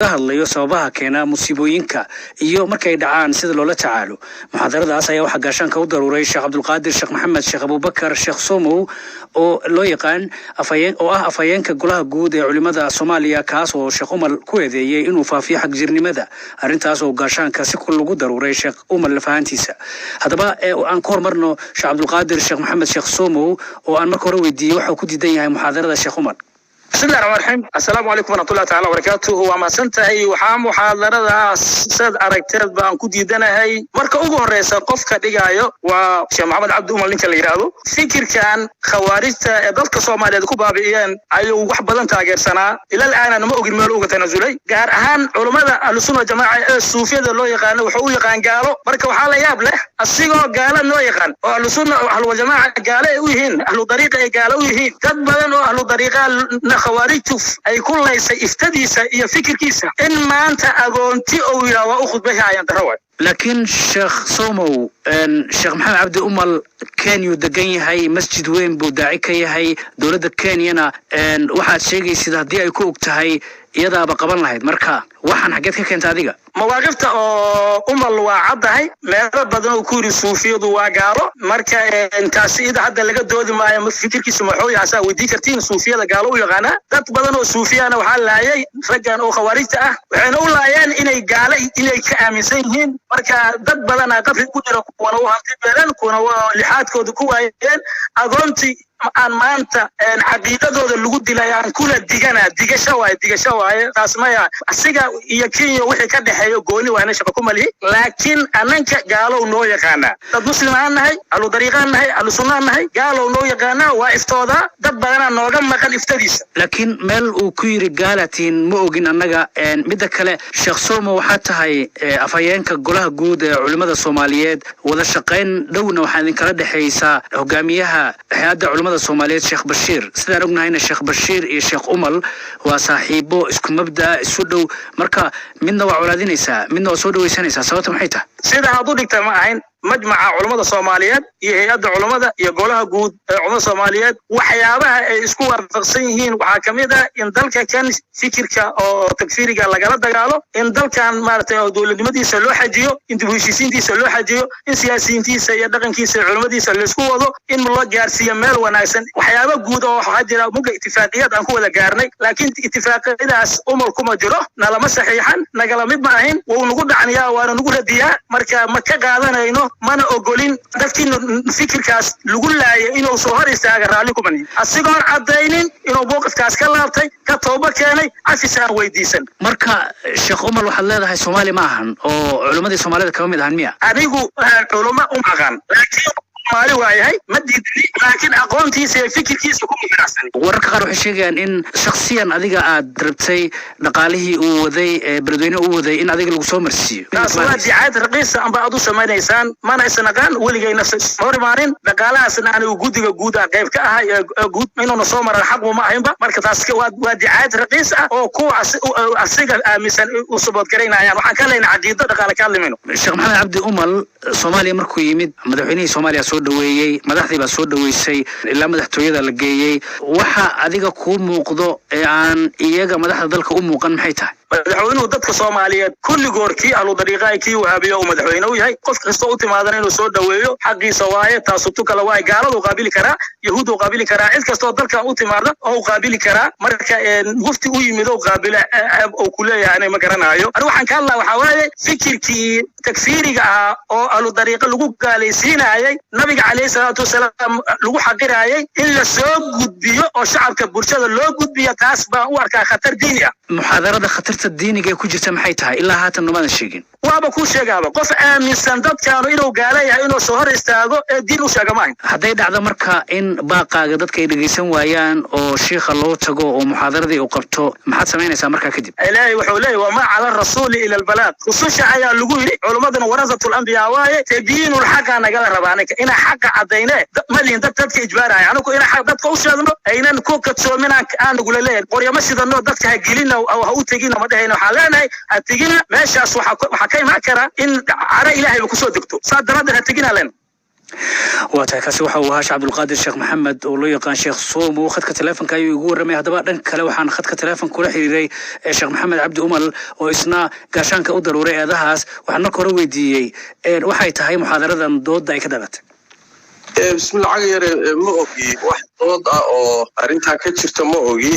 looga hadlayo sababaha keena musiibooyinka iyo markay dhacaan sida loola tacaalo. Muxaadaradaas ayaa waxaa gaashaanka u daruuray Sheekh Cabdulqaadir Sheekh Maxamed Sheekh Abubakar Sheekh Somow, oo loo yaqaan afhayeen, oo ah afhayeenka Golaha Guud ee Culimada Soomaaliya, kaas oo Sheekh Umal ku eedeeyey inuu faafiyo xagjirnimada, arrintaas oo gaashaanka si lagu daruuray Sheekh Umal lafahantiisa. Haddaba aan ku horumarno Sheekh Cabdulqaadir Sheekh Maxamed Sheekh Somow, oo aan marka hore weydiiyey waxa uu ku diidan yahay muxaadarada Sheekh Umal. Bismillahi raxmaan raxiim. Assalaamu calaykum waraxmatullahi taala wabarakaatuhu. Waa mahadsantahay. Waxaa muxaadaradaas sad aragteed baan ku diidanahay. Marka ugu horeysa, qofka dhigaayo waa Sheekh Maxamed Cabdi Umal, ninka la yidhaahdo. Fikirkan khawaarijta ee dadka Soomaaliyeed ku baabi'iyeen ayuu wax badan taageersanaa. Ilal aanan ma ogin meel uga tanasulay. Gaar ahaan culummada Ahlusunna Jamaaca ee suufiyada loo yaqaano wuxuu u yaqaan gaalo. Marka waxaa la yaab leh, asigoo gaalo noo yaqaan oo Ahlusunna Ahlujamaaca gaalo ay u yihiin, ahlu dariiqa ay gaalo u yihiin, dad badan oo ahlu dariiqa khawaarijtu ay ku laysay iftadiisa iyo fikirkiisa, in maanta agoonti uu yidhaha waa u khudbay, ayaan daro waay. Laakiin Sheekh Somow, Sheekh Maxamed Cabdi Umal Kenyuu degan yahay, masjid weyn buu daaci ka yahay. Dowladda Kenyana waxaad sheegaysid haddii ay ku og tahay, iyadaaba qaban lahayd. Marka waxaan xaggeed ka keenta adiga? Mawaaqifta oo Umal waa caddahay. Meelo badan oo ku yidhi suufiyadu waa gaalo. Marka taasi ida hadda laga doodi maayo. Fikirkiisu maxuu yahay asaa weydii kartiin. Suufiyada gaalo u yaqaanaa. Dad badan oo suufiyana waxaa laayay raggan oo khawaarijta ah, waxayna u laayeen inay gaalo inay ka aaminsan yihiin. Marka dad badanaa qabri ku jira, kuwana u hanti beeleen, kuwana waa lixaadkooda ku waayeen. Agoontii aan maanta caqiidadooda lagu dilay aan kula digana, digasho waaye, digasho waaye taas. Maya, asiga iyo Kenya wixii ka dhexeeyo gooni waana, shaqo ku malihi. Laakiin ananka gaalow noo yaqaanaa. Dad Muslim aan nahay, ahlu dariiqaan nahay, ahlu sunnaan nahay. Gaalow noo yaqaanaa, waa iftoodaa. Dad badanaa nooga maqan iftadiisa. Laakiin meel uu ku yidhi gaalatiin ma ogin annaga. Midda kale, Sheekh Somo, waxaa tahay afhayeenka Golaha Guud ee Culimmada Soomaaliyeed. Wada shaqayn dhowna waxaa idinkala dhexaysaa hogaamiyaha Hay-adda Culimmada Soomaaliyeed, Sheekh Bashiir. Sidaan ognahayna, Sheekh Bashiir iyo Sheekh Umal waa saaxiibo isku mabdaa, isu dhow. Marka midna waa colaadinaysaa, midna waa soo dhawaysanaysaa. Sababta maxay tahay? Sida aad u dhigta ma ahayn. Majmaca Culummada Soomaaliyeed iyo Hay-adda Culummada iyo Golaha Guud ee Culummada Soomaaliyeed waxyaabaha ay isku waafaqsan yihiin waxaa ka mid ah in dalka kan fikirka oo takfiiriga lagala dagaalo, in dalkan maaragtay oo dowladnimadiisa loo xajiyo, in dib u heshiisiintiisa loo xajiyo, in siyaasiyiintiisa iyo dhaqankiisa iyo culummadiisa laisku wado, in loo gaarsiiyo meel wanaagsan. Waxyaaba guud oo waxaa jira muga itifaaqiyad aan ku wada gaarnay, laakiin itifaaqiyadaas Umal kuma jiro, nalama saxiixan, nagala mid ma ahayn. Wuu nagu dhacniyaa, waana nagu radiyaa. Marka ma ka qaadanayno, mana ogolin. Dadkii fikirkaas lagu laayay inuu soo hor istaaga raalli kuma nihin, asigoon caddaynin inuu mowqifkaas ka laabtay, ka tooba keenay, cafis aan weydiisan. Marka Sheekh Umal waxaad leedahay Soomaali ma ahan oo culimmadii Soomaalida kama mid ahan miya? Anigu culummo uma aqaan, laakiin Soomaali waayahay ma diidani, laakiin aqoontiisa iyo fikirkiisa kuma faraxsani. Wararka qaar waxay sheegayaan in shaksiyan adiga aad rabtay dhaqaalihii uu waday ee beledweyne u waday in adiga lagu soo marsiiyo. Taas waa dicaayad raqiisa amba aad u samaynaysaan. Mana isnaqaan, weligayna hor imaanin. Dhaqaalahaasna anigu guddiga guud ah qayb ka ahay ee guud, inuuna soo maran xaq uma ahaynba. Marka taas waa dicaayad raqiis ah oo kuwa asiga aaminsan u saboodgaraynayaan. Waxaan ka leynay caqiido, dhaqaale ka hadlimayno. Sheekh Maxamed Cabdi Umal Soomaaliya markuu yimid, madaxweynihii Soomaaliya soo dhoweeyey, madaxdii baa soo dhoweysay, ilaa madaxtooyada la geeyey. Waxa adiga kuu muuqdo ee aan iyaga madaxda dalka u muuqan maxay tahay? Madaxweynuhu dadka Soomaaliyeed kulligoor, kii ahlu dariiqa, kii Wahaabiya, uu madaxweyne u yahay. Qof kasta u timaadana inuu soo dhoweeyo xaqiisa waaye. Taasu tu kale waaye. Gaaladu qaabili karaa, Yahuudu qaabili karaa, cid kastoo dalkan u timaada oo u qaabili karaa. Marka wafti u yimid oo qaabila uu ku leeyahay, aniga ma garanaayo. Anigu waxaan ka hadlaa waxaa waaye fikirkii takfiiriga ahaa oo ahlu dariiqa lagu gaalaysiinayay, Nabiga calayhi salaatu wasalaam lagu xaqiraayay, in la soo gudbiyo oo shacabka bulshada loo gudbiyo, taas baan u arkaa khatar diini ah. Muxaadarada khatarta diiniga ee ku jirta maxay tahay? Ilaa haatan nomaadan sheegin. Waaba kuu sheegaaba. Qof aaminsan dadkaanu inuu gaala yahay inuu soo hor istaago ee diin u sheega maahan. Hadday dhacdo marka in baaqaaga dadka ay dhegaysan waayaan oo shiikha loo tago oo muxaadaradii uu qabto, maxaad samaynaysaa markaa kadib? Ilaahay wuxuu leeyahy: "Wamaa cala rasuuli ila albalaaq." Rususha ayaa lagu yidhi, culummaduna warasatul anbiyaa waaye. Tabyiinul xaqa nagala rabaa aniga, inaa xaqa caddayne. Ma lihin dad dadka ijbaaraya. Anigu inaa xaq dadka u sheegno, aynan ku kadsoomin aan nagula leeyahay. Qoryama sidano, dadka ha gelina oo ha u tegina ma dhehayno. Waxaan leenahay ha tegina meeshaas. Waxaa ka imaan kara in caro Ilaahayba kusoo degto, saa daraaddeed ha tegina leen. Waa tahay. Kaasi waxa uu ahaa Sheekh Cabdulqaadir Sheekh Maxamed oo loo yaqaan Sheekh Somo. Khadka teleefonka ayuu igu warramay. Haddaba dhanka kale waxaan khadka teleefonka kula xiriiray Sheekh Maxamed Cabdi Umal oo isna gaashaanka u daruuray eedahaas. Waxaan marka hore weydiiyey waxay tahay muxaadaradan dooda ay ka dhalatay. Bismillah, caga yare, ma ogi wax dood ah oo arrintaa ka jirta, ma ogi.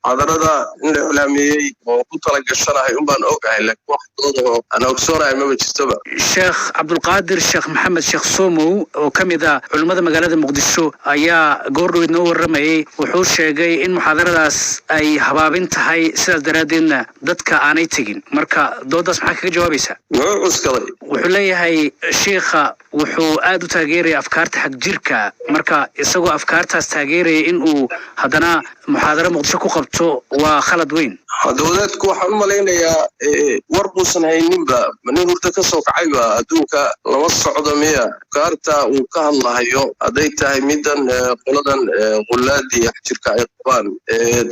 Muxaadarada in la iclaamiyey oo ku tala gashanahay un baan ogahay, laakiin wax dood oo aan ogsoonahay maba jirtoba. Sheekh Cabdulqaadir Sheekh Maxamed Sheekh Somow oo ka mid ah culimmada magaalada Muqdisho ayaa goordhoweyd noo warramayey. Wuxuu sheegay in muxaadaradaas ay habaabin tahay, sidaas daraaddeedna dadka aanay tegin. Marka doodaas maxaa kaga jawaabaysaa? Muxuu cuskaday? Wuxuu leeyahay shiikha wuxuu aad u taageeraya afkaarta xag jirka. Marka isagoo afkaartaas taageeraya in uu haddana muxaadaro Muqdisho ku qabto waa khalad weyn. Hadda wadaadku waxaan u malaynayaa war buusan hayninba. Nin hurdo ka soo kacayba adduunka lama socdo miya? Afkaarta uu ka hadlahayo hadday tahay middan qoladan qullaadii xagjirka ay qabaan,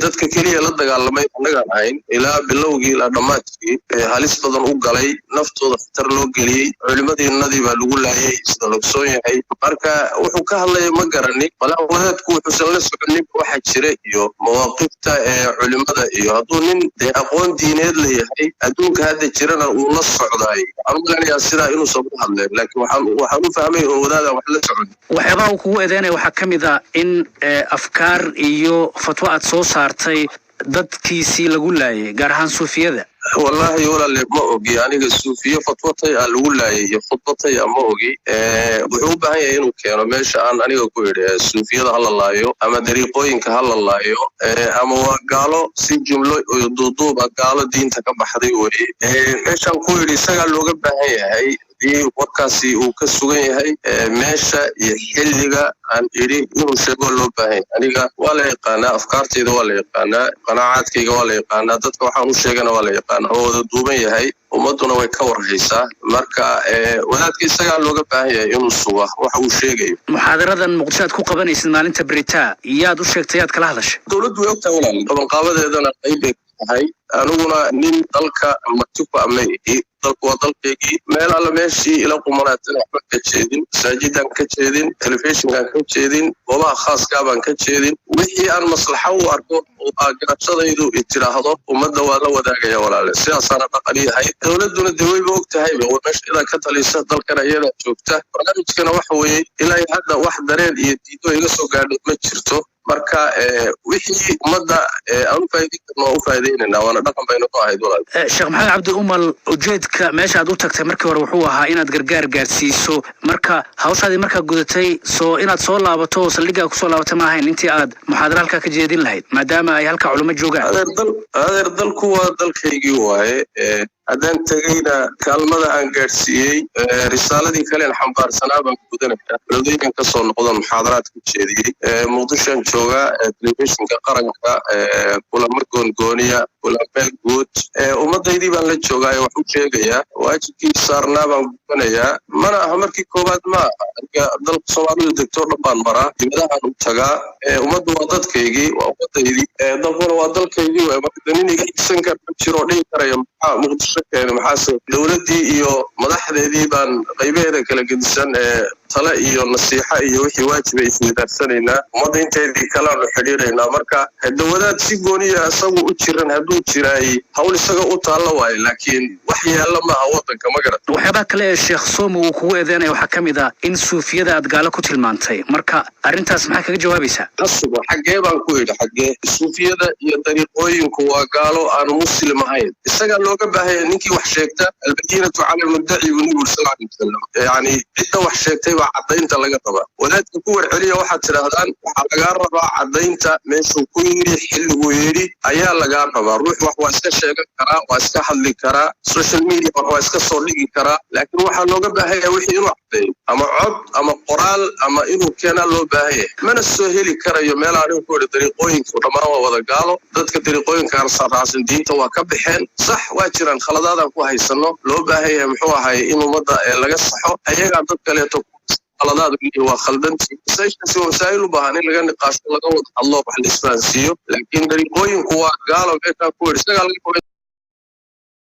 dadka keliya la dagaalamay annagaan ahayn ilaa bilowgii ilaa dhammaadkii, halis badan u galay, naftooda khatar loo geliyey, culimadiinadii baa lagu laayay, sida la ogsoon yahay. Marka wuxuu ka hadlaya ma garanin. Walaa wadaadku wuxuusan la soconin waxa jira iyo mawaaqifta ee culimada, iyo hadduu nin dee aqoon diineed leeyahay, adduunka hadda jirana uu la socdaay, waxaan u maleynayaa sidaa inuusan u hadleen, laakiin waxaan u fahmay un wadaadaan wax la socon. Waxyaabaha uu kugu eedeynaya waxaa ka mid ah in afkaar iyo fatwo aad soo saartay dadkiisii lagu laayay, gaar ahaan suufiyada. Wallaahi walaale, ma ogi aniga suufiye fatwatay aa lagu laayay iyo khudbatay a ma ogi. Wuxuu u baahan yahay inuu keeno meesha aan aniga ku idhi suufiyada ha la laayo ama dariiqooyinka ha la laayo ama waa gaalo, si jumlo iyo duuduuba gaalo diinta ka baxday weye. Meeshaan ku idhi isagaa looga baahan yahay haddii warkaasi uu ka sugan yahay. Meesha iyo xilliga aan idhi inuu sheego loo baahan yahay. Aniga waa la yaqaanaa, afkaartayda waa la yaqaanaa, qanaacaadkayga waa la yaqaanaa, dadka waxaan u sheegana waa la yaqaanaa, oo wada duuban yahay, ummadduna way ka warhaysaa. Marka wadaadka isagaa looga baahan yahay inuu suga waxa uu sheegayo. Muxaadaradan Muqdisho aad ku qabanaysid maalinta beritaa, yaad u sheegtay, yaad kala hadashay? Dowladdu way ogtahay walaal, qabanqaabadeedana qayb bay ka tahay. Aniguna nin dalka marti ku ama ihi, dalku waa dalkaygii. Meel alla meeshii ila qumanaatana waxba ka jeedin, masaajidaan ka jeedin, telefishinkaan ka jeedin, goobaha khaaskaa baan ka jeedin. Wixii aan maslaxo u arko oo aa garashadaydu i tidhaahdo ummadda waa la wadaagaya walaale, sidaasaana dhaqan yahay. Dowladduna dee wayba og tahayba, waa meesha iyadaa ka talisa dalkana, iyadaa joogta. Barnaamijkana waxa weeye ilaa iyo hadda wax dareen iyo diido iga soo gaadhay ma jirto. Marka wixii ummadda aan u faa'iideyn karno waan u faa'iideynayna, waana dhaqan bayna ku ahayd walaal. Sheekh Maxamed Cabdi Umal, ujeedka meesha aad u tagtay markii hore wuxuu ahaa inaad gargaar gaarsiiso. Marka hawshaadii markaa gudatay, soo inaad soo laabato oo saldhiggaa kusoo laabatay ma ahayn intii aad muxaadaro halkaa ka jeedin lahayd, maadaama ay halkaa culimo joogaan? Adeer, dal adeer, dalku waa dalkaygii waaye. Haddaan tegeyna kaalmada aan gaadhsiiyey, risaaladii kalen xambaarsanaa baan gudanaya. Beledweynan ka soo noqdan, muxaadaraad ka jeediyey, Muqdishoan joogaa, telefishinka qaranka, kulamo goongooniya, kulamo guud, ummadaydii baan la joogaa ee wax u sheegayaa. Waajibkii saarnaa baan gudanayaa. Mana aha markii koowaad, ma aha. Aniga dalka Soomaalidu degto dhan baan maraa, dibadahaan u tagaa. Ummaddu waa dadkaygii, waa ummadaydii, dalkuna waa dalkaygii waay. Marka nin iga xigsan kara ma jiro oo dhihi karaya maxaa Muqdisho keenay, maxaase dowladdii iyo madaxdeedii baan qaybaheeda kala gedisan ee tale iyo nasiixa iyo wixii waajibay isweydaaranaynaa, ummadda inteedii kalaanu xidhiiraynaa. Marka hadda wadaad si gooniya isagu u jiran hadduu jiraay, hawl isaga u taalla waayo, laakiin wax yaalla maaha waddanka, ma garat? Waxyaabaha kale ee Sheekh Somo uu kugu eedeynaya waxaa ka mid ah in suufiyada aad gaalo ku tilmaantay. Marka arrintaas maxaa kaga jawaabaysaa? Kasuba xaggee baan ku idhi? Xaggee suufiyada iyo dariiqooyinku waa gaalo aan muslim ahayn? Isagaa looga baahanya. Ninkii wax sheegta, البينة على المدعي buu Nabigu sal alay wasalam, yacni cidda wax sheegtay baa caddaynta laga rabaa. Wadaadka ku warceliya, waxaad tidhaahdaan waxaa lagaa rabaa caddaynta meeshuu ku yidhi, xilliguu yidhi ayaa lagaa rabaa. Ruux wax waa iska sheegan karaa, waa iska hadli karaa, social media wax waa iska soo dhigi karaa, laakiin waxaa looga baahanya wixii inuu caddeeyo, ama cod ama qoraal ama inuu keenaa loo baahan yahay. Mana soo heli karayo meel anigu ku idhi dariiqooyinku dhammaan waa wada gaalo, dadka dariiqooyinkaan raacsan diinta waa ka baxeen. Sax, waa jiraan khaladaadaan ku haysano, loo baahan yahay muxuu ahay in ummadda laga saxo. Ayagaa dad kaleeto khaladaad waa khaldantii. Masaa'ilkaasi waa masaa'il u baahan in laga niqaasho, laga wada hadlo, wax la isfahansiiyo, laakiin dariiqooyinku waa gaalo meeshaan ku idhi isagaa laga